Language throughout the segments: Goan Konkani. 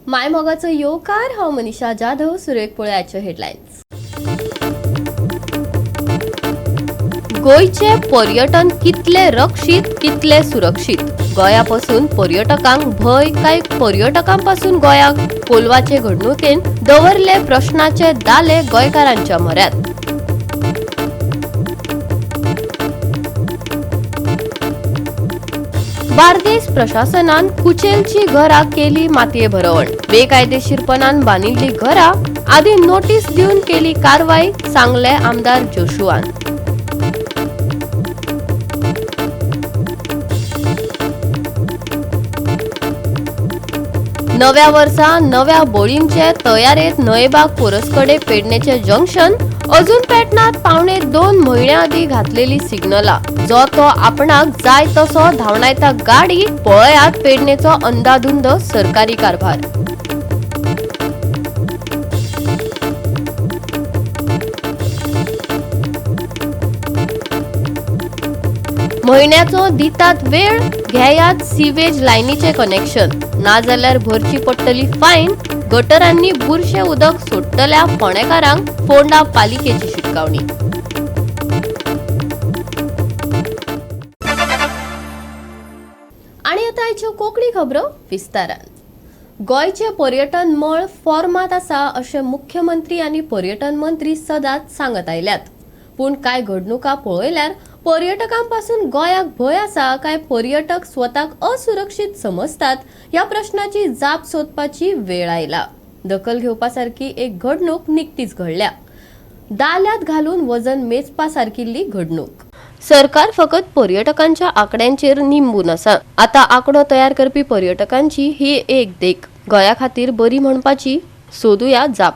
मायमोगाचो येवकार. हांव मनीषा जाधव. सुरवेक पळोवयाच्यो हेडलायन्स. गोंयचे पर्यटन कितले रक्षीत, कितले सुरक्षीत? गोंया पासून पर्यटकांक भंय काय पर्यटकां पासून गोंयाक? कोलवाचे घडणुकेन दवरले प्रश्नाचे दाले गोंयकारांच्या म्हऱ्यांत. बार्देस प्रशासनान कुचेलची घरां केली मातये भरवण. बेकायदेशीरपणान बांदिल्ली घरां आदी नोटीस दिवन केली कारवाय, सांगले आमदार जोशुआन. नव्या वर्सा नव्या बोळींचे तयारेत न्हंयबाग पोरसकडे पेडणेचे जंक्शन. अजून पेटनात 1.75 म्हयन्या आदीं घातलेली सिग्नलां. जो तो आपणाक जाय तसो धांवडायता गाडी. पळयात पेडणेचो अंदाधुंद सरकारी कारभार. म्हयन्याचो दितात वेळ, घेयात सिवेज लायनीचे कनेक्शन, नाजाल्यार भरची पडटली फायन. गटरांनी बुरशें उदक सोडटल्या फोंडेकारांक फोंडा पालिकेची शिटकावणी. आनी आतां आयच्यो कोंकणी खबरो विस्तारान. गोंयचें पर्यटन मळ फॉर्मांत आसा अशें मुख्यमंत्री आनी पर्यटन मंत्री सदांच सांगत आयल्यात. पूण कांय घडणुका पळयल्यार पर्यटकां पासून गोंयाक भंय आसा काय पर्यटक स्वताक असुरक्षीत समजतात, ह्या प्रश्नाची जाप सोदपाची वेळ आयला. दखल घेवपा सारकी एक घडणूक निकतीच घडल्या. दाल्यात घालून वजन मेजपा सारकिल्ली घडणूक. सरकार फकत पर्यटकांच्या आंकड्यांचेर निंबून आसा. आतां आंकडो तयार करपी पर्यटकांची ही एक देख. गोंया खातीर बरी म्हणपाची? सोदुया जाप.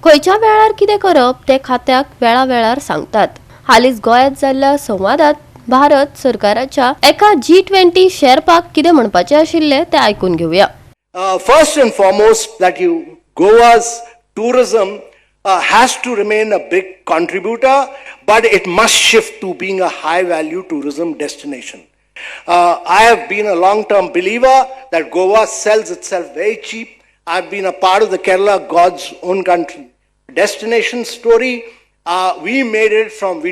खंयच्या वेळार कितें करप तें खात्याक वेळावेळार सांगतात. हालींच गोंयांत जाल्ल्या संवादांत भारत सरकाराच्या एका G20 शेर्पाक कितें म्हणपाचें आशिल्लें तें आयकून घेवया. First and foremost, that you Goa's tourism has to remain a big contributor, but it must shift to being a high value tourism destination. I have been a long term believer that Goa sells itself very cheap. I've been a part of the Kerala God's own country destination story. We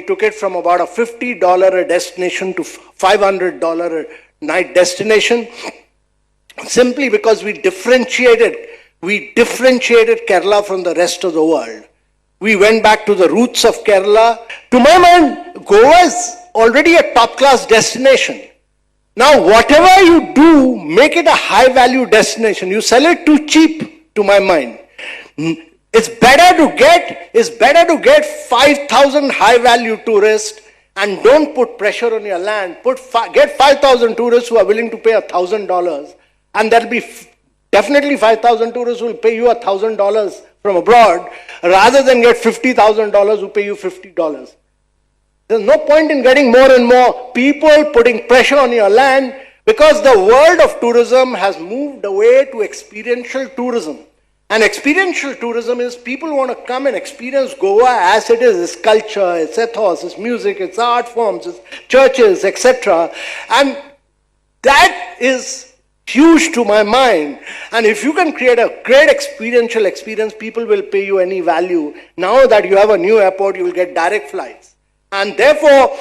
took it from about a $50 a destination to $500 a night destination, simply because we differentiated Kerala from the rest of the world. We went back to the roots of Kerala. To my mind, Goa is already a top class destination. Now, whatever you do, make it a high value destination. You sell it too cheap, to my mind. It's better to get 5,000 high value tourists and don't put pressure on your land. Get 5,000 tourists who are willing to pay $1,000, and there'll be definitely 5,000 tourists who will pay you $1,000 from abroad, rather than get $50,000 who pay you $50. There's no point in getting more and more people putting pressure on your land, because the world of tourism has moved away to experiential tourism. And experiential tourism is people want to come and experience Goa as it is, its culture, its ethos, its music, its art forms, its churches, etc. And that is huge to my mind. And if you can create a great experiential experience, people will pay you any value. Now that you have a new airport, you will get direct flights. And therefore,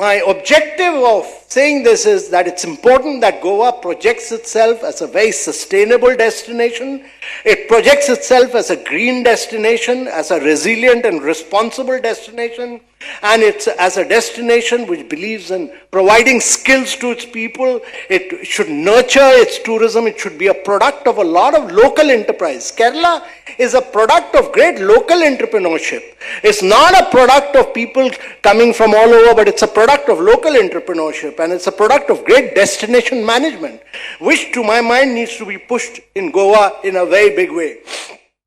My objective of saying this is that it's important that Goa projects itself as a very sustainable destination. It projects itself as a green destination, as a resilient and responsible destination, and it's as a destination which believes in providing skills to its people. It should nurture its tourism. It should be a product of a lot of local enterprise. Kerala is a product of great local entrepreneurship. It's not a product of people coming from all over, but it's a product of local entrepreneurship, and it's a product of great destination management, which to my mind needs to be pushed in Goa in a very big way.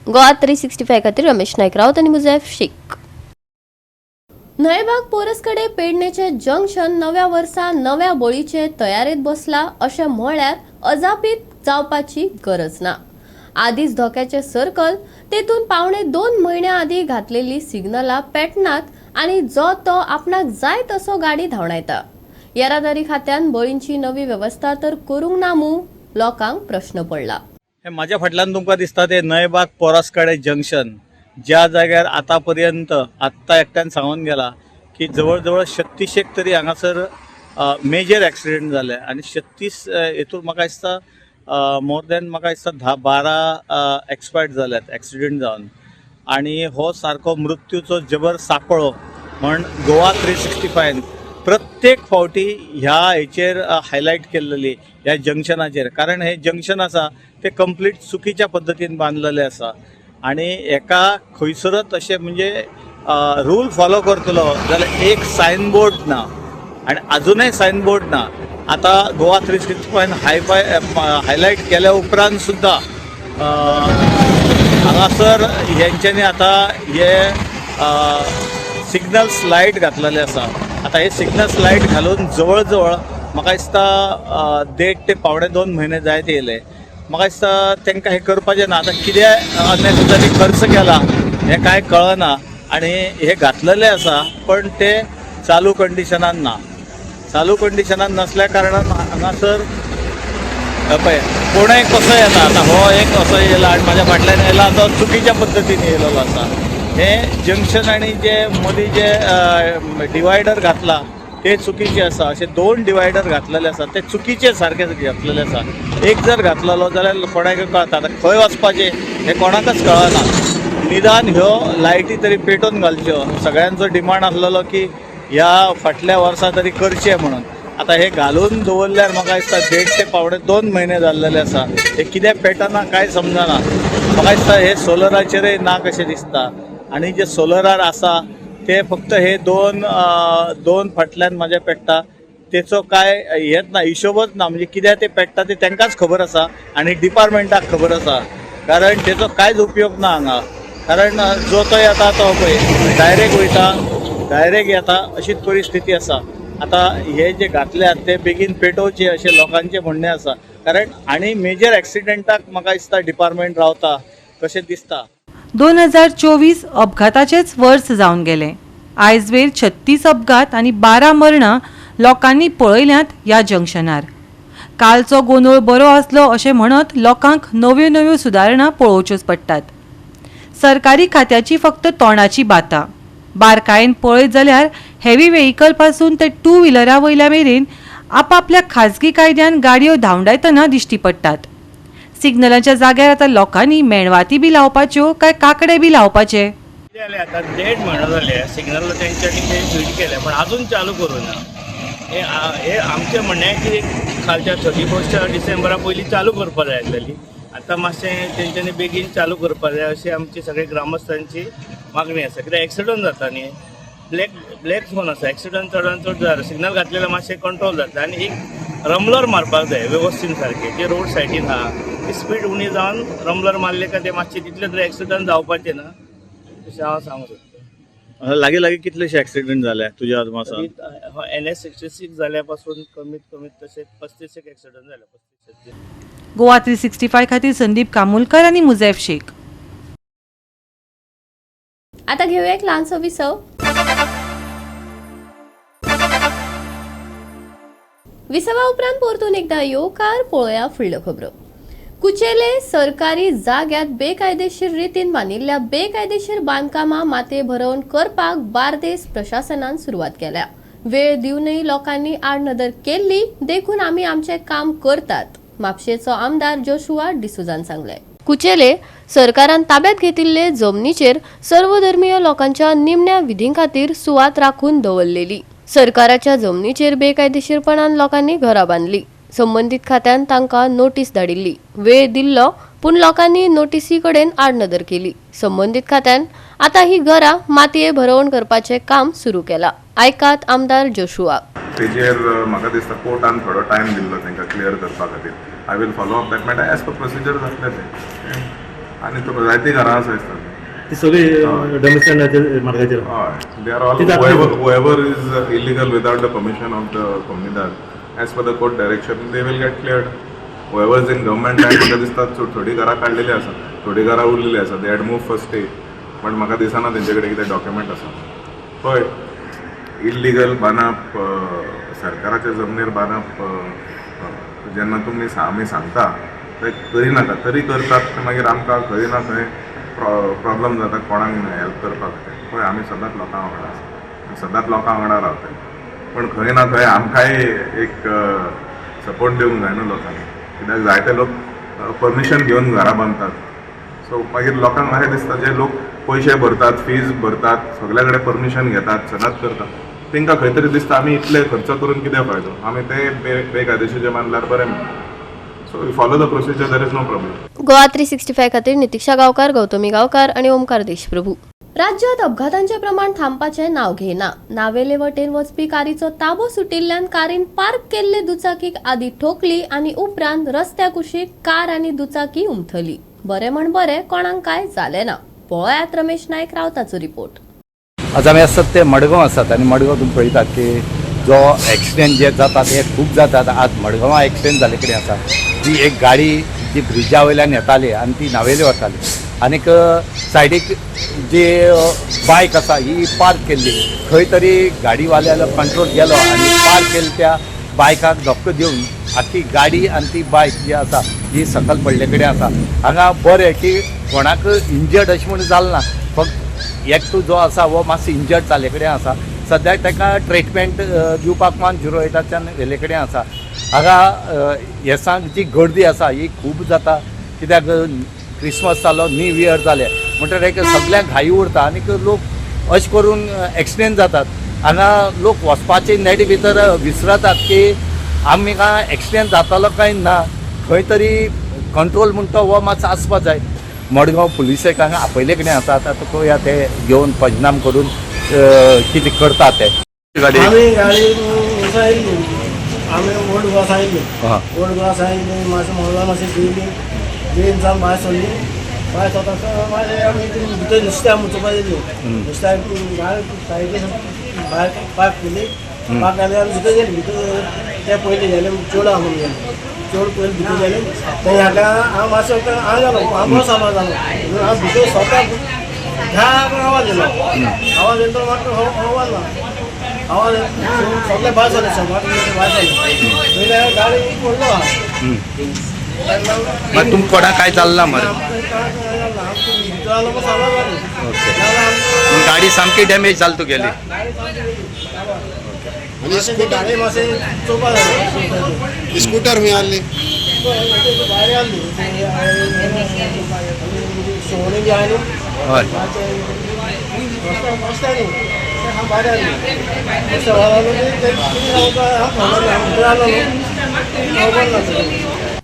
Goa 365 खातीर रमेश नायक राऊत आनी मुजैफ शेख. न्हंयबाग पोरसकडे पेडणेचे जंक्शन नव्या वर्सा नव्या बळीचे तयारेत बसला अशें म्हळ्यार अजापीत जावपाची गरज ना. आदींच धोक्याचे सर्कल, तेतून 1.75 म्हयन्या आदीं घातलेली सिग्नलां पेटनात आनी जो तो आपणाक जाय तसो गाडी धांवडायता. येरादारी खात्यान बळींची नवी वेवस्था तर करूंक ना मूं, लोकांक प्रश्न पडला. हे माझ्या फाटल्यान तुमकां दिसता ते न्हंयबाग पोरसकडे जंक्शन, ज्या जाग्यार आतां पर्यंत आत्तां एकट्यान सांगून गेला की जवळ जवळ 36 एक तरी हांगासर मेजर एक्सिडेंट जाले आनी 36 हेतून म्हाका दिसता मोर दॅन म्हाका दिसता 10-12 एक्सपायर्ड जाल्यात एक्सिडेंट जावन. आनी हो सारको मृत्यूचो जबर सापळो म्हण गोवा 365 प्रत्येक फावटी ह्या हेचेर हायलायट केल्लेली ह्या जंक्शनाचेर, कारण हे जंक्शन आसा ते कंप्लीट चुकीच्या पद्दतीन बांदलेले आसा आनी हेका खंयसरच अशें म्हणजे रूल फॉलो करतलो जाल्यार एक सायन बोर्ड ना आनी अजुनय सायन बोर्ड ना. आतां गोवा 365 हायफाय हायलायट केल्या उपरांत सुद्दां हांगासर हेंच्यांनी आतां हे सिग्नल्स लायट घातलेले आसा. आतां हे सिग्नल्स लायट घालून जवळ जवळ म्हाका दिसता 1.5 ते 1.75 म्हयने जायत येयले. म्हाका दिसता तांकां हें करपाचें ना. आतां कितें अननेसेसरी खर्च केला हें कांय कळना आनी हे घातलेले आसा पण ते चालू कंडिशनान ना. चालू कंडिशनान नसल्या कारणान हांगासर पळय कोणय कसो येता. आतां हो एक असो येयला आनी म्हाज्या फाटल्यान येयला, तो चुकीच्या पद्दतीन येयलेलो आसा. हे जंक्शन आनी जे मदीं जे डिवायडर घातला ते चुकीचे आसा. अशे दोन डिवायडर घातलेले आसा, ते चुकीचे सारके घातलेले आसा. एक जर घातलेलो जाल्यार कोणाक कळटा. आतां खंय वचपाचें हें कोणाकच कळना. निदान ह्यो लायटी तरी पेटोवन घालच्यो. सगळ्यांचो डिमांड आसलेलो की ह्या फाटल्या वर्सा तरी करचें म्हणून. आतां हे घालून दवरल्यार म्हाका दिसता 1.5 ते 1.75 म्हयने जाल्लेले आसा. हे कित्याक पेटना कांय समजना. म्हाका दिसता हे सोलराचेरय ना कशें दिसता आनी जे सोलरार आसा ते फक्त हे दोन दोन फाटल्यान म्हाज्या पेट्टा, तेचो काय हेच ना, हिशोबच ना. म्हणजे कित्याक ते पेट्टा ते तांकांच खबर आसा आनी डिपार्टमेंटाक खबर आसा, कारण तेचो कांयच उपयोग ना हांगा. कारण जो तो येता तो पळय डायरेक्ट वयता, डायरेक्ट येता, अशीच परिस्थिती आसा. आतां हे जे घातल्यात ते बेगीन पेटोवचे अशें लोकांचें म्हणणें आसा, कारण आनी मेजर एक्सिडेंटाक म्हाका दिसता डिपार्टमेंट रावता कशें दिसता. 2024 अपघाताचेच वर्स जावन गेलें. आयजवेर 36 अपघात आनी 12 मरणां लोकांनी पळयल्यांत ह्या जंक्शनार. कालचो गोंदळ बरो आसलो अशें म्हणत लोकांक नव्यो नव्यो सुदारणा पळोवच्योच पडटात. सरकारी खात्याची फक्त तोंडाची बातां. बारकायेन पळयत जाल्यार हेवी व्हेकल पासून ते टू व्हिलरा वयल्या मेरेन आपापल्या खाजगी कायद्यान गाडयो धांवडायतना दिश्टी पडटात. सिग्नलाच्या जाग्यार आतां लोकांनी मेणवाती बी लावपाच्यो काय काकडे बी लावपाचे? कितें जालें, आतां 1.5 म्हयनो जाले सिग्नल तेंच्यांनी ते फिट केले, पण अजून चालू करूं ना. हे आमचें म्हणणें की कालच्या 31 डिसेंबरा पयलीं चालू करपा जाय आसलेली. आतां मातशें तेंच्यांनी बेगीन चालू करपा जाय अशी आमची सगळे ग्रामस्थांची मागणी आसा. कित्याक एक्सिडंट जाता न्ही, ब्लॅक ब्लॅक झोन आसा, एक्सिडंट चडान चड जाता. सिग्नल घातलेल्यार मातशें कंट्रोल जातलें आनी एक रमलर मारपाक जाय वेवस्थीन सारकें. जे रोड सायडीन आहा ती स्पीड उणी जावन रमलर मारले काय ते मातशें तितले तरी एक्सिडंट जावपाचे ना, अशें हांव सांगूंक सोदतां. लागीं लागीं कितलेशे एक्सिडेंट जाले तुज्या अदमासान? एनएच 66 जाल्या पासून कमीत कमीत तशे 35 एक एक्सिडंट जाले, 35. गोवा 365 खातीर संदीप कामुलकर आनी मुजैफ शेख. आता घेऊया एक लहानसो विसव. विसवा उपरांत परतून एकदा येवकार. पळोवया फुडल्यो खबरो. कुचेले सरकारी जाग्यात बेकायदेशीर रितीन बांदिल्ल्या बेकायदेशीर बांदकामां मातये भरवण करपाक बार्देस प्रशासनान सुरवात केल्या. वेळ दिवनय लोकांनी आडनदर केल्ली देखून आमी आमचें काम करतात, म्हापशेचो आमदार जोशुआ डिसुजान सांगलें. कुचेले सरकारान ताब्यात घेतिल्ले जमनीचेर सर्वधर्मीय लोकांच्या निमण्या विधीं खातीर सुवात राखून दवरलेली. सरकाराच्या जमनीचेर बेकायदेशीरपणान लोकांनी घरां बांदली. संबंदीत खात्यान तांकां नोटीस धाडिल्ली, वेळ दिल्लो, पूण लोकांनी नोटीसी कडेन आडनदर केली. संबंदीत खात्यान आतां ही घरां मातये भरवण करपाचें काम सुरू केलां. आयकात आमदार जोशुआ. तेजेर म्हाका दिसता कोर्टान थोडो टायम दिल्लो तांकां क्लियर करपा खातीर. I will follow up that matter as per procedure जातलें तें. आनी तुका जायतीं घरां आसा दिसता. ती सगळी डोमिसायलाचेर मार्गाचेर. हय, they are all ती जातली. Whoever is illegal without the permission of the comunidad, as per the court direction they will get cleared. Whoever is in government land, म्हाका दिसता थोडीं घरां काडलेलीं आसा, थोडीं घरां उरलेलीं आसा. They had move first day, but म्हाका दिसना तेंचे कडेन कितें डॉक्युमेंट आसा. पळय, इल्लिगल बांदप, सरकाराच्या जमनीर बांदप, जेन्ना तुमी आमी सांगता ते करिनाका तरी करतात, ते मागीर आमकां खंय ना खंय प्रॉब्लम जाता कोणाक हेल्प करपाक. ते पळय, आमी सदांच लोकां वांगडा आसा, सदांच लोकां वांगडा रावतले, पण खंय ना खंय आमकांय एक सपोर्ट दिवंक जाय न्हू लोकांनी, कित्याक जायते लोक परमिशन घेवन घरां बांदतात. सो मागीर लोकांक अशें दिसता, जे लोक पयशे भरतात, फीज भरतात, सगल्या कडेन परमिशन घेतात, सदांच करतात, तांकां खंय तरी दिसता आमी इतले खर्च करून कितें फायदो, आमी ते बेकायदेशीर जे बांदल्यार बरें म्हणटा. So you follow the procedure, there is no problem. Goa 365 खातीर नितिक्षा गांवकार, गौतमी गांवकार आणि ओमकार देशप्रभू. राज्यात अपघातांचे प्रमाण थांबपाचें नांव घेना. नावेले वटेन वचपी कारीचो ताबो सुटिल्ल्यान कारीन पार्क केल्ले दुचाकीक आदी ठोकली आनी उपरांत रस्त्या कुशीक कार आनी दुचाकी उमथली. बरें म्हण बरें, कोणाक काय जालें ना. पळयात रमेश नायक रावताचो रिपोर्ट. आज आमी आसात ते मडगांव आसात आनी मडगांव तुमी पळयतात की जो एक्सिडेंट जे जातात हे खूब जातात. आज मडगांवां एक्सिडेंट जाल्ले कडेन आसा. जी एक गाडी जी ब्रिजा वयल्यान येताली आनी ती नावेले वताली आनीक सायडीक जी बायक आसा ही पार्क केल्ली, खंय तरी गाडीवाल्यालो कंट्रोल गेलो आनी पार्क केल्ले त्या बायकाक धपको दिवन आख्खी गाडी आनी ती बायक जी आसा ही सकयल पडले कडेन आसा. हांगा बरें की कोणाक इंजर्ड अशें म्हूण जालें ना, फक्त एकटो जो आसा हो मातसो इंजर्ड जाल्ले कडेन आसा. सद्याक ताका ट्रिटमेंट दिवपाक 108च्यान व्हेल्ले कडेन आसा. हांगा येसांक जी गर्दी आसा ही खूब जाता, कित्याक क्रिसमस जालो, न्यू इयर जालें म्हणटकीर एक सगळ्यांक घाई उरता आनीक लोक अशें करून एक्सिडेंट जातात. हांगा लोक वचपाचे नेटी भितर विसरतात की आमी काय एक्सिडेंट जातालो काय ना, खंय तरी कंट्रोल म्हणटा हो मातसो आसपा जाय. मडगांव पुलिसेक हांगा आपयले कडेन आसा. आतां पळोवया ते घेवन पंचनाम करून कितें करता ते. गाडी आमी गाडी वसा आयिल्ली, आमी ओल्ड गोवा आयिल्ली. आं. ओल्ड गोवा आयिल्ली, मातशें मोडला, मातशें जेयली, जेवन जावन भायर सरली. भायर सरता आसतना मागीर आमी भितर नुस्त्या वचपाक येयली. नुस्त्या गाडी सायडीन भायर पार्क केली. पार्क केली आमी भितर गेली. भितर ते पयलीं गेले, चेडो आहा म्हणून गेले, चेडो पयलीं भितर गेले. थंय हाडल्या, हांव मातसो हांव जालो, हांव बरो सामार जालो. हांव भितर स्वता धा आवाज येयलो. आवाज येयलो मात आवाज ना, आवाज सगळे भायर सरले, शंबर भायर सरले. पयलीं गाडी पडलो आहा. मागीर तुमकां कोणाक काय जालें ना मरे? भितर आलो पण सामार जालें. ओके, गाडी सामकी डॅमेज जाली तुगेली? गाडी मातशें चोवपा जाय. स्कूटर खंय आहली? भायर आहली, शेवणीं बी आहा न्हू. हय. रस्त्यार हांव भायर आहली, रस्त्या भायर आलो ते हांव भितर आलो न्हू, खबर ना.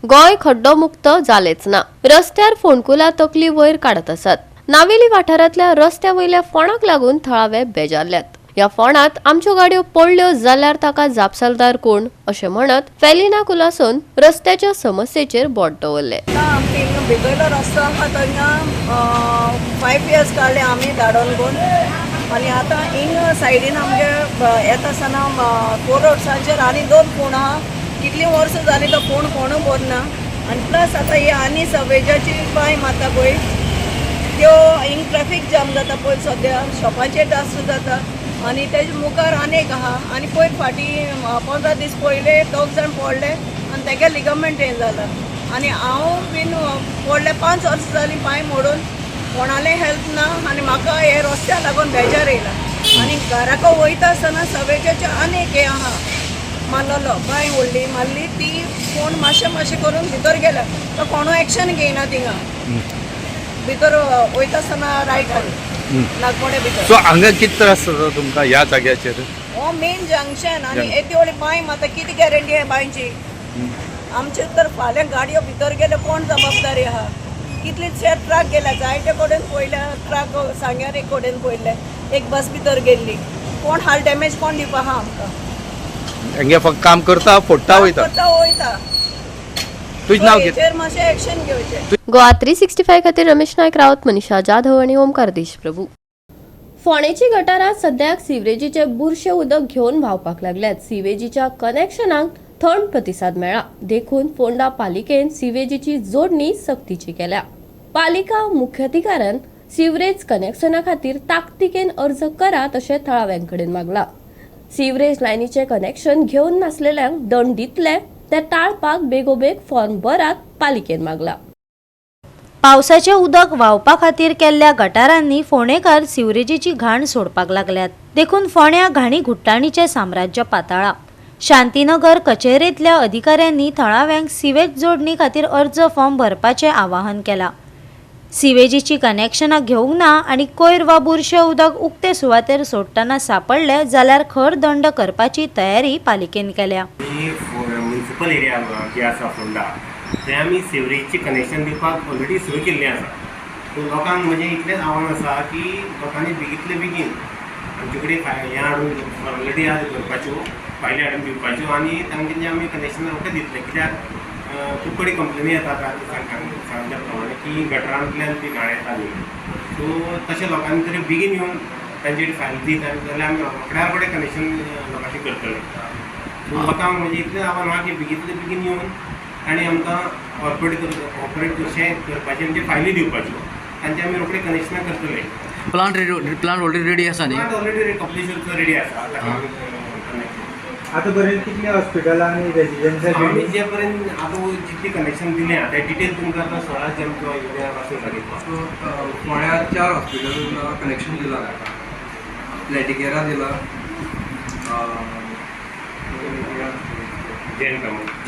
गोंय खड्डो मुक्त जालेच ना. रस्त्यार फोंडकुलां तकली वयर काडत आसात. नावेली वाठारांतल्या रस्त्या वयल्या फोंडाक लागून थळावे बेजारल्यात. ह्या फोंडात आमच्यो गाडयो पडल्यो जाल्यार ताका जापसालदार कोण, अशें म्हणत फेलिना कुलासोन रस्त्याच्या समस्येचेर बोट दवरलें. आमकां हिंगा भितरलो रस्तो आहा थंय 5 इयर्स काडले आमी धाडोन करून आनी आतां हिंग सायडीन आमगे येता आसतना फोर रोड्साचेर आनी दोन फोण आहा. कितलीं वर्सां जालीं तो फोण कोणू भरना. आनी प्लस आतां ही आनी सवेजाची बांय मारता पळय, त्यो हिंग ट्रॅफीक जाम जाता पळय, सद्या शॉपाचेर जास्त जाता. आनी तेजे मुखार आनी एक आहा. आनी पयर फाटीं 15 दीस पयले दोग जाण पडले आनी तेगे लिगमेंट हें जाला. आनी हांव बीन पडले, 5 वर्सां जालीं पांय मोडून. कोणालें हेल्प ना आनी म्हाका हे रस्त्या लागून बेजार येयला. आनी घराको वयता आसतना सवेचें आनी एक हें आहा मारलेलो बांय व्हडली मारली ती फोन मातशें मातशें करून भितर गेल्या, तो कोणू एक्शन घेयना थिंगा भितर वयता आसतना रायटान नागमोडे भितर. सो हांगा कितें त्रास जाता तुमकां ह्या जाग्याचेर? हो मेन जंक्शन आनी येदी व्हडली बांय मारता, कितें गॅरंटी आहे बांयची? आमचे तर फाल्यां गाडयो भितर गेले कोण जबाबदारी आहा? कितलेशे ट्रक गेल्या जायते कडेन पळयल्या, ट्रक सांग्यार एक कडेन पळयल्ले, एक बस भितर गेल्ली, कोण हाल डॅमेज कोण दिवपा आहा आमकां? हेंगे फक्त काम करता, फोडटा, वयता. करता वयता. तुजें नांव कितें? हेचेर मातशें एक्शन घेवचें. गोवा 365 खातीर रमेश नायक रावत, मनीषा जाधव आनी ओमकार देशप्रभू. फोंडेची गटारां सद्याक सिवरेजीचे बुरशे उदक घेवन व्हांवपाक लागल्यात. सिवेजीच्या कनेक्शनाक थंड प्रतिसाद मेळ्ळा, देखून फोंडा पालिकेन सिवेजीची जोडणी सक्तीची केल्या. पालिका मुख्याधिकाऱ्यान सिवरेज कनेक्शना खातीर ताकतिकेन अर्ज करात अशें थळाव्यां कडेन मागला. सिवरेज लायनीचें कनेक्शन घेवन नासलेल्यांक दंड दितले, ते टाळपाक बेगोबेग फॉर्म भरात पालिकेन मागला. पावसाचें उदक व्हांवपा खातीर केल्ल्या गटारांनी फोंडेकार सिवरेजीची घाण सोडपाक लागल्यात, देखून फोंड्या घाणी घुट्टाणीचें साम्राज्य पाताळा. शांतीनगर कचेरेंतल्या अधिकाऱ्यांनी थळाव्यांक सिवेज जोडणी खातीर अर्ज फॉर्म भरपाचें आवाहन केलां. सिवेजीची कनेक्शनां घेवंक ना आनी कोयर वा बुरशें उदक उक्ते सुवातेर सोडटना सांपडले जाल्यार खर दंड करपाची तयारी पालिकेन केल्या. म्युनिसिपल एरिया जी आसा फोंडा, थंय आमी सिवरेजचें कनेक्शन दिवपाक ऑलरेडी सुरू केल्लें आसा. सो लोकांक म्हजें इतलेंच आव्हान आसा की लोकांनी बेगींतले बेगीन आमचे कडेन हें हाडून फॉर्मेलिटी आहा करपाच्यो, फायली हाडून दिवपाच्यो आनी तांकां आमी कनेक्शन रोखडें दितले. कित्याक खूब कडेन कंप्लेनी येतात सांगल्या प्रमाणे की गटरांतल्यान ती घाण येता बी. सो तशें लोकांनी तरी बेगीन येवन तांचे फायल दीत जाल्यार आमी रोखड्या रोखडें कनेक्शन लोकांचें करतले. सो लोकांक म्हणजे इतलें आव्हान आहा की बेगींतले बेगीन येवन तांणी आमकां ऑपरेट कशें करपाचें आमचे फायली दिवपाच्यो, तांचे आमी रोखडे कनेक्शनां करतले. प्लांट ऑलरेडी रेडी आसा न्ही? प्लांट ऑलरेडी कपलेश्वरचो रेडी आसा. आतां पर्यंत कितली हॉस्पिटलां आनी रेजिडेन्शियल आमी जे पर्यंत आतां जितली कनेक्शन दिलें ते डिटेल तुमकां आतां स्वराज्य आमचो इंजिनियर आसून सांगितलो. सो फोंड्या 4 हॉस्पिटल कनेक्शन दिलां, प्लॅटिकेरा दिला,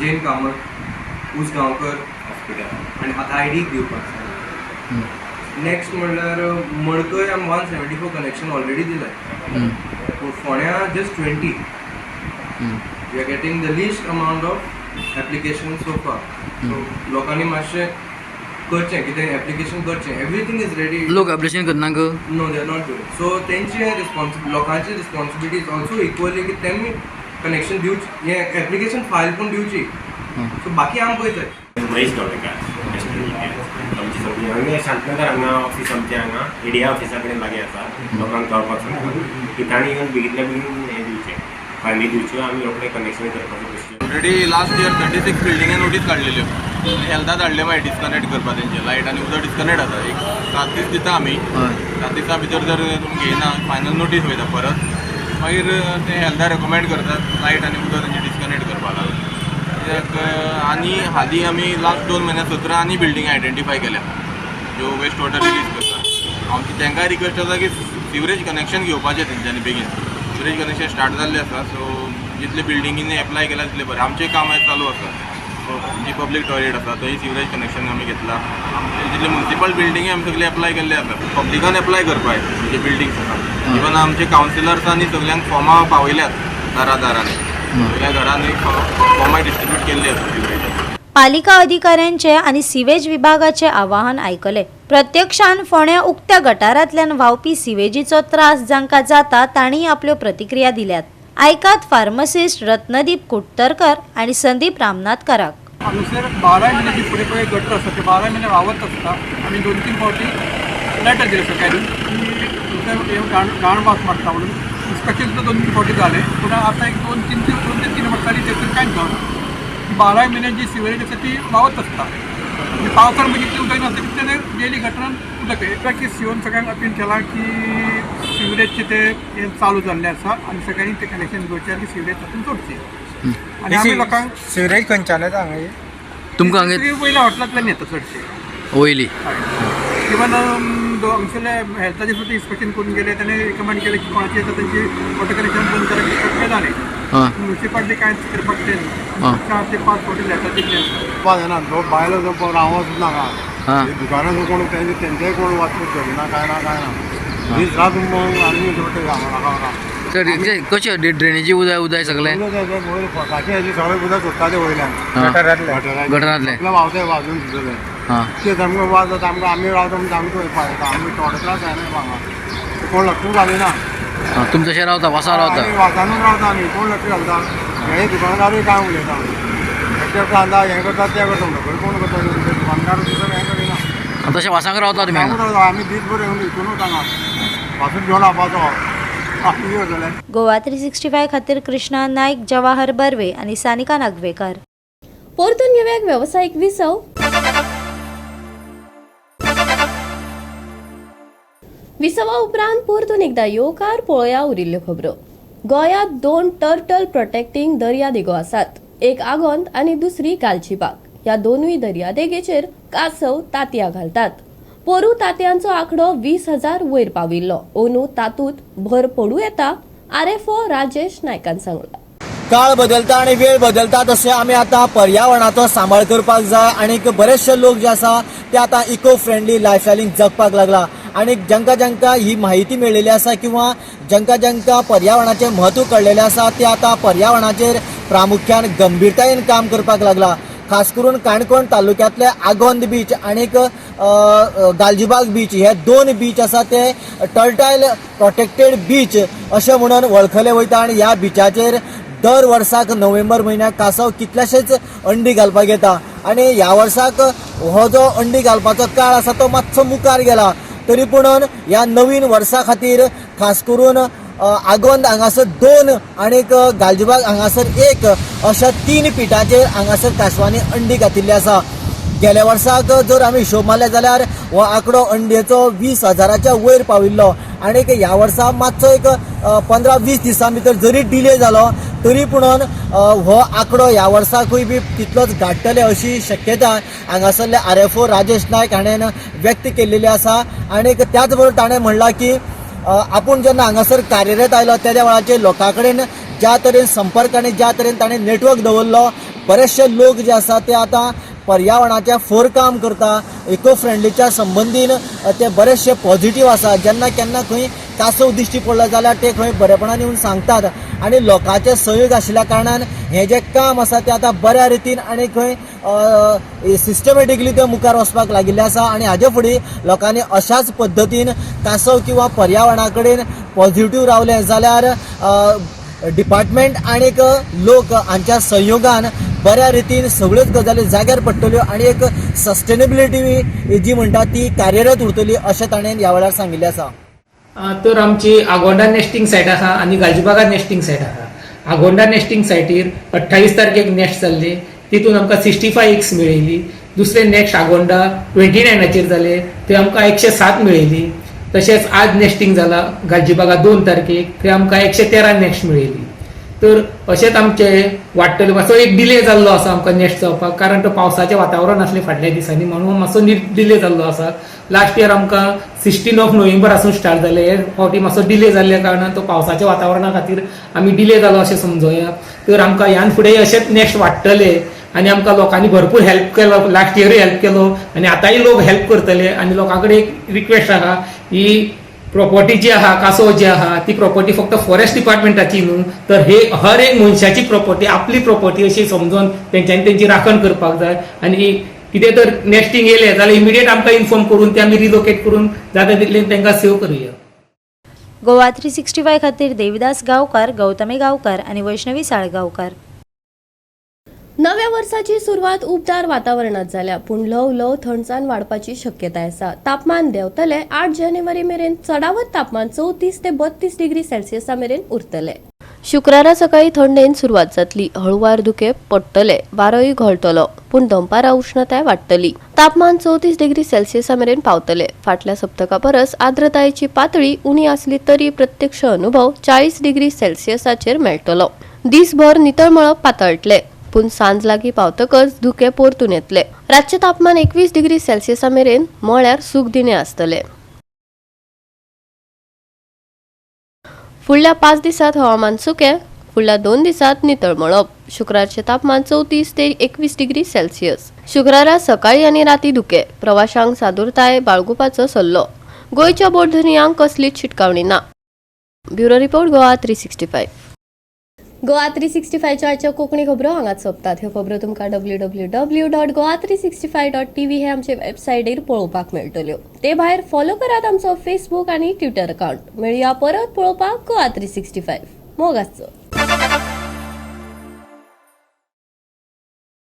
जैन कामत, उसगांवकर हॉस्पिटल आनी आतां आयडीक दिवपाक सांगलां. नेक्स्ट म्हणल्यार मडकय आमी 174 कनेक्शन ऑलरेडी दिलाय, पूण फोंड्या just 20. We are getting the least amount of application so far. So लोकांनी मातशें करचें, कितें एप्लिकेशन करचें, एवरीथींग is ready. लोक एप्लिकेशन करना ग? No, they are not doing. So तेंचे लोकांची रिस्पॉन्सिबिलिटी is also equally की तेमी कनेक्शन दिवचें, हें एप्लिकेशन फायल पूण दिवची. सो बाकी आमी पळयतले. महेश गावडेकर, आमची सगळी हांगा शांतनगर हांगा ऑफिस आमचें हांगा एडिया ऑफिसा कडेन लागीं आसा. लोकांक कळपाक सांगता की तांणी येवन बेगींतल्या बेगीन हें दिवचें, फायली दिवच्यो, आमी रोखडे कनेक्शन करपाचो procedure. Already last year 36 बिल्डिंगे notice काडलेल्यो, हेल्था धाडले मागीर डिस्कनेक्ट करपाक तेंचे लायट आनी उदक डिस्कनेक्ट आसा. एक 7 दीस दिता आमी, 7 दिसां भितर जर तुमी घेयना फायनल नोटीस वयता परत, मागीर ते हेल्था रेकमेंड करतात लायट आनी उदक तेंचे डिस्कनेक्ट करपाक लागून. कित्याक आनी हालीं आमी लास्ट 2 म्हयन्याक 17 आनी बिल्डींग आयडेंटिफाय केल्या ज्यो वेस्ट वॉटर रिलीज करता. आमची तांकांय रिक्वेस्ट आसा की सिवरेज कनेक्शन घेवपाचें तेंच्यांनी बेगीन. सिवरेज कनेक्शन स्टार्ट जाल्लें आसा, सो जितले बिल्डिंगींनी एप्लाय केला तितलें बरें. आमचें काम आयज चालू आसा, जी पब्लीक टॉयलेट आसा थंय सिवरेज कनेक्शन आमी घेतला. आमचे जितले म्युनिसिपल बिल्डिंगी आमी सगळे एप्लाय केल्ले आसा, पब्लिकान एप्लाय करपाक म्हणजे बिल्डिंग्स आसा. इवन आमचे कावन्सिलर्सांनी सगल्यांक फॉर्मां पावयल्यात दारा दारांनी, सगळ्या घरांनी फॉर्मां डिस्ट्रिब्यूट केल्ली आसा सिवरेजाची. पालिका अधिकाऱ्यांचे आनी सिवेज विभागाचे आवाहन आयकले. प्रत्यक्षान फोंड्या उक्त्या गटारांतल्यान व्हांवपी सिवेजीचो त्रास जांकां जाता तांणी आपल्यो प्रतिक्रिया दिल्यात. आयकात फार्मसिस्ट रत्नदीप कुट्टरकर आनी संदीप रामनाथकराक. हांगासर 12 म्हयने जी फुडें पळय गटर आसा ते 12 म्हयने व्हांवत आसता. आमी 2-3 फावटी लेटर दिले सरकारी की घाण वास मारता म्हणून, इन्स्पेक्शन सुद्दां 2-3 फावटी जालें, पूण आतां एक 2 ते 3 वर्सांनी तेतून कांयच जावना. 12 म्हयने जी सिवरेज आसा ती व्हांवत आसता आनी पावसान मागीर इतलें उदक नासता तितलें डेली गटरान उदक. एकदां सीओन सगळ्यांक अपील केलां की सिवरेजचें तें चालू जाल्लें आसा आनी सगळ्यांनी तें कनेक्शन घेवचें आनी सिवरेज तातूंत सोडचें. आनी आमी लोकांक सिवरेज खंयच्यान येता हांगा? तुमकां हांगा वयल्या हॉटेलांतल्यान येता चडशें वयली. इवन हांगसरले हेल्थाचे सुद्दां इन्स्पेक्शन करून गेले. ताणें रिकमेंड केलें की कोणाची आतां तेंची वॉटर कनेक्शन बंद करप शक्य जालें. म्युनिसिपालिटी कांयच करपाक शकना. 4 ते 5 फावटी लेटर दिल्ली आसा. जायना जो बायलो जो रावत सुद्दां हांगा दुकानां कोण तेंचे तेंचेय कोण वाचपूस करिना, काय ना काय ना, दीस रात आनी हांगा. तर कशें ड्रेनेजी उदक उदक सगळें? काकी हेजे सगळे उदक सोडटा ते वयल्यान. गटरांतलें. गटरांतलें. व्हांवते वाजून सुद्दां ते सामको वाज जाता आमकां. आमी रावता म्हणटा, आमकां येता, आमी थोडे त्रास जायना हांगा, कोण लक्ष घालिना. तुमी तशें रावता, वासा रावता? आमी वासानूच रावता. आमी कोण लक्ष घालता? हे दुकानदारूय काय उलयता, एकटे कांदा हें करता, तें करता म्हणटा. खंय कोण करता? दुकानदार सुद्दां हें करिना. तशें वासांक रावता तुमी? रावता आमी दीसभर येवन हितूनच हांगा वासून घेवन रावपाचो आमी करतले. गोवा 365 खातीर कृष्णा नाईक, जवाहर बर्वे आनी सानिका नागवेकर. परतून घेवया एक वेवसायीक विसव. विसवा उपरांत परतून एकदा येवकार. पळोवया उरिल्ल्यो खबरो. गोंयांत दोन टर्टल प्रोटेक्टींग दर्यादेगो आसात, एक आगोंद आनी दुसरी गालजीबाग. ह्या दोनूय दर्यादेगेचेर कासव तांतयां घालतात. पोरूं तांतयांचो आंकडो 20,000 वयर पाविल्लो. अंदू तातूंत भर पडूं येता, आरएफओ राजेश नायकान सांगलां. काळ बदलता आनी वेळ बदलता तशें आमी आतां पर्यावरणाचो सांबाळ करपाक जाय आनी बरेचशे लोक जे आसा ते आतां इको फ्रेंडली लायफस्टायलीन जगपाक लागला आनी जांकां जांकां ही म्हायती मेळिल्ली आसा किंवा जांकां जांकां पर्यावरणाचें म्हत्व कळ्ळेलें आसा, ते आतां पर्यावरणाचेर प्रामुख्यान गंभीरतायेन काम करपाक लागला. खास करून काणकोण तालुक्यांतले आगोंद बीच आनीक गालजीबाग बीच हे दोन बीच आसा ते टर्टल प्रोटेक्टेड बीच अशें म्हणून वळखले वयता आनी ह्या बिचाचेर दर वर्साक नोव्हेंबर म्हयन्याक कासव कितलेशेच अंडी घालपाक येता. आनी ह्या वर्साक हो जो अंडी घालपाचो काळ आसा तो मातसो मुखार गेला, तरी पुणून ह्या नवीन वर्सा खातीर खास करून आगोंद हांगासर दोन आनीक गालजीबाग हांगासर एक अशा तीन पिठाचेर हांगासर कासवांनी अंडी घातिल्ली आसा. गेल्या वर्साक जर आमी हिशोब मारले जाल्यार हो आंकडो अंडयेचो 20 हजाराच्या वयर पाविल्लो आनीक ह्या वर्सा मातसो एक 15-20 दिसां भितर जरी डिले जालो तरी पुणून हो आंकडो ह्या वर्साकूय बी तितलोच गाडटले अशी शक्यता हांगासरले आरएफओ राजेश नायक हाणें व्यक्त केल्लेली आसा. आनीक त्याच बरोबर ताणें म्हणलां की आपूण जेन्ना हांगासर कार्यरत आयलो तेद्या वेळाचेर लोकां कडेन ज्या तरेन संपर्क आनी ज्या तरेन ताणें नेटवर्क दवरलो, बरेचशे लोक जे आसा ते आतां पर्यावरणाचें फोर काम करता, इको फ्रेंडलीच्या संबंदीन ते बरेचशे पॉझिटीव आसा. जेन्ना केन्ना खंय कासव दिश्टी पडलो जाल्यार ते खंय बरेपणान येवन सांगतात आनी लोकांचे सहयोग आशिल्ल्या कारणान हें जें काम आसा तें आतां बऱ्या रितीन आनी खंय सिस्टमॅटिकली तें मुखार वचपाक लागिल्लें आसा. आनी हाजे फुडें लोकांनी अशाच पद्दतीन कासव किंवा पर्यावरणा कडेन पॉझिटीव रावले जाल्यार डिपार्टमेंट आनीक लोक हांच्या संयोगान बऱ्या रितीन सगळ्योच गजाली जाग्यार पडटल्यो आनी एक सस्टेनेबिलिटी जी म्हणटा ती कार्यरत उरतली अशें ताणें ह्या वेळार सांगिल्लें आसा. तर आमची आगोंडा नेस्टिंग सायट आसा आनी गालजीबागा नेस्टिंग सायट आसा. आगोंडा नेस्टिंग सायटीर 28 तारखेक नेस्ट जाल्ली, तितून आमकां 65 एग्स मेळिल्ली. दुसरें नेक्स्ट आगोंडा 29नाचेर जाले, थंय आमकां 107 मेळिल्ली. तशेंच आज नेस्टिंग जाला गालजीबागा 2 तारखेक, थंय आमकां 113 नेस्ट मेळिल्ली. तर अशेंच आमचे वाडटले. मातसो एक डिले जाल्लो आसा आमकां नेस्ट जावपाक, कारण तो पावसाचें वातावरण आसलें फाटल्या दिसांनी, म्हणून मातसो डिले जाल्लो आसा. लास्ट इयर आमकां 16 ऑफ नोव्हेंबर आसून स्टार्ट जाले. हे फावटी मातसो डिले जाल्ल्या कारणान तो पावसाच्या वातावरणा खातीर आमी डिले जालो अशें समजोया. तर आमकां ह्यान फुडें अशेंच नेस्ट वाडटले आनी आमकां लोकांनी भरपूर हेल्प केलो. लास्ट इयरूय हेल्प केलो आनी आतांय लोक हेल्प करतले. आनी लोकां कडेन एक रिक्वेस्ट आहा, ही प्रॉपर्टी जी आहा, कासव जी आहा, ती प्रॉपर्टी फक्त फॉरेस्ट डिपार्टमेंटाची न्हू, तर हे हर एक मनशाची प्रॉपर्टी, आपली प्रॉपर्टी अशी समजून तेंच्यांनी तेंची राखण करपाक जाय. आनी कितें तर नेस्टिंग येयलें जाल्यार इमिडिएट आमकां इन्फॉर्म करून ते आमी रिलोकेट करून जाता तितले तांकां सेव करुया. गोवा 365 खातीर देविदास गांवकार, गौतमी गांवकार आनी वैष्णवी साळगांवकार. नव्या वर्साची सुरवात उबदार वातावरणात जाल्या, पूण ल्हव ल्हव थंडसाण वाडपाची शक्यताय आसा. तापमान देंवतले. 8 जानेवारी मेरेन चडावत तापमान 34 ते 32 डिग्री सेल्सियसा मेरेन उरतले. शुक्रारा सकाळी थंडेन सुरवात जातली. हळुवार धुके पडटले, वारोय घोळटलो, पूण दनपारां उश्णताय वाडटली. तापमान 34 डिग्री सेल्सियसा मेरेन पावतले. फाटल्या सप्तका परस आर्द्रतायेची पातळी उणी आसली तरी प्रत्यक्ष अनुभव 40 डिग्री सेल्सियसाचेर मेळटलो. दीसभर नितळ मळब पातळटले, पूण सांज लागीं पावतकच धुके परतून येतले. रातचें तापमान 21 डिग्री सेल्सियसा मेरेन, म्हळ्यार सूख दिणें आसतलें. फुडल्या 5 दिसांत हवामान सुकें, फुडल्या 2 दिसांत नितळ मळब. शुक्रारचें तापमान 34 ते 21 डिग्री सेल्सियस. शुक्रारा सकाळी आनी राती धुकें. प्रवाशांक सादुरताय बाळगुपाचो सल्लो. गोंयच्या बोट धनयांक कसलीच शिटकावणी ना. Bureau report, Goa 365. Goa 365च्या आजच्या कोंकणी खबरो हांगाच सोंपतात. ह्यो खबरो तुमकां www.goa365.tv हे आमचे वेबसायटीर पळोवपाक मेळटल्यो. ते भायर फॉलो करात आमचो फेसबूक आनी ट्विटर अकाउंट. मेळया परत पळोवपाक गोवा 365. मोग आसचो.